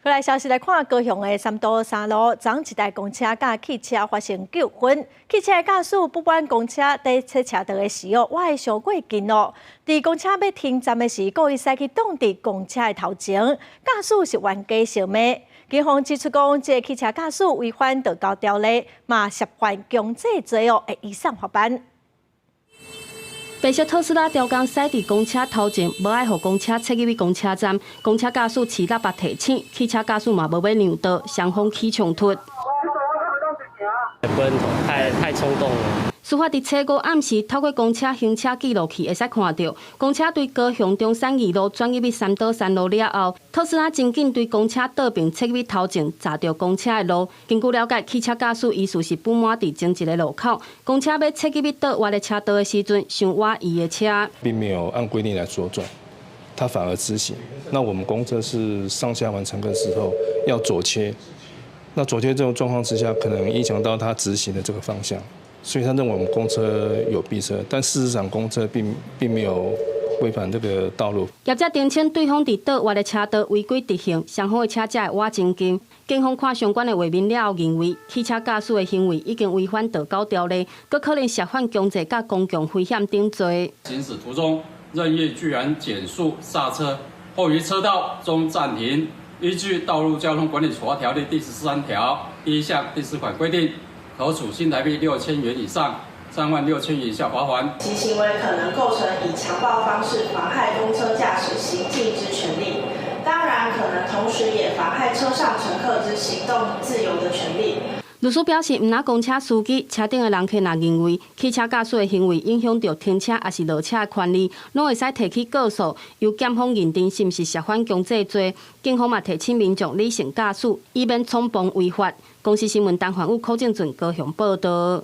過來消息來看，高雄的三多三路，昨昏一台公車佮汽車發生糾紛，汽車的駕駛不滿公車佇切車道的時候，倚得傷過近咯。佇公車欲停站的時，故意駛去擋佇公車的頭前，駕駛是冤家相罵。警方指出講，這个汽車駕駛違反道交條例，嘛涉犯強制罪哦，會移送法辦。白色特斯拉刁工駛佇公車頭前，無愛予公車切入去公車站。公車駕駛持喇叭提醒，汽車駕駛嘛無欲讓道，雙方起衝突。不認同，太衝動了。事發佇初五暗時，透過公車行車記錄器會使看著，公車對高雄中山二路轉入去三多三路了後，特斯拉真緊對公車倒爿切入去頭前，閘著公車的路。根據了解，汽車駕駛疑似是不滿佇前一个路口，公車欲切入去倒彎的車道的時陣，傷倚伊的車。並沒有按規定來左轉，他反而直行。那我們公車是上下完乘客之後要左切，那左切這種狀況之下，可能影響到他直行的這個方向。所以他認為我們公車有逼車，但事實上公車並沒有違反這個道路。業者澄清，對方佇倒彎的車道違規直行，雙方的車才會倚真近。警方看相關的畫面了後，認為汽車駕駛的行為已經違反道交條例，閣可能涉犯強制佮公共危險等罪。行駛途中任意居然減速剎車，或於車道中暫停，依據《道路交通管理處罰條例》第13條第1項第4款規定，可處新台幣6000元以上36,000元以下罰鍰。其行為可能構成以強暴方式妨害公車駕駛行進之權利，當然可能同時也妨害車上乘客之行動自由的權利。律師表示，毋但公車司機，車頂的人客若認為汽車駕駛的行為影響著停車抑是落車的權利，攏會使提起告訴，由檢方認定是毋是涉犯強制罪。警方嘛提醒民眾理性駕駛，以免衝動違法。公視新聞陳煥武、柯正俊高雄報導。